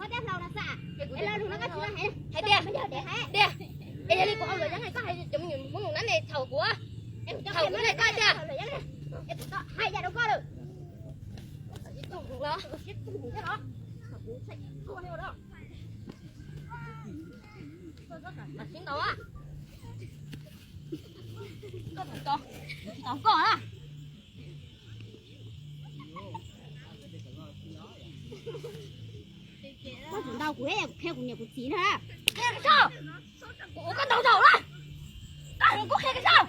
Hais tias, tias, es yog li kuv hauj lwm yeeb koj hais cov me nyuam Hmoob nab ne thaum kuv, thaum kuv ne koj tias, hais yam rau koj lawm. Sib ntaus, sib ntaus koj, koj na. Koj tseem ntaus kuv, kuv qhia kuv niam kuv txiv na. Qhia koj saib, kuv ua koj ntaus tau na. Koj hais kuv qhia koj saib,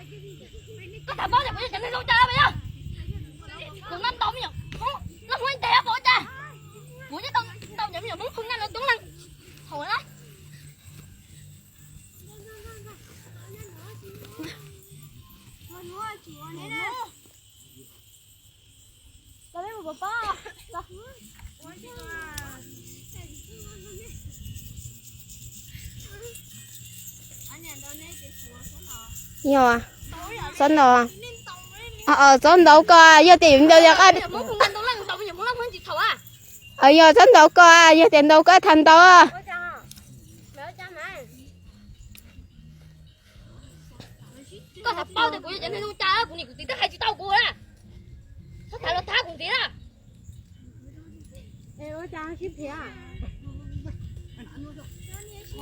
koj tham paub tias kuv yog cov neeg zoo cas los yog? Kuv ntaus ntaus me nyuam Hmoob, leej Hmoob ib teg pom cas? Kuv yeej tau ntaus cov me nyuam Hmoob qhwv naj no coob leej thaum na. Yog, txhob ntaus, txhob ntaus koj, yog tias yus ntaus yog, yog txhob ntaus koj, yog tias ntaus koj tham ntaus. Koj tham paub tias kuv yog cov neeg zoo cas, kuv niam kuv txiv twb hais tsis tau kuv na. Txhob tham los thab kuv ntxiv na.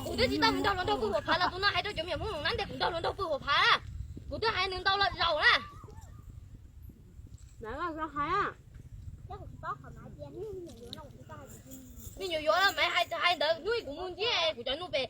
Kuv twb tsis tau mus nrog luag nraug pw huam phav los tus no hais rau cov me nyuam Hmoob Loos Nab tias kuv nrog luag nraug pw huam phav na. Kuv twb hais nws ntau lawm zaum na. Me nyuam yuav los mas hais hais ntawd hnub kuv mus ncig kuv cov nus pem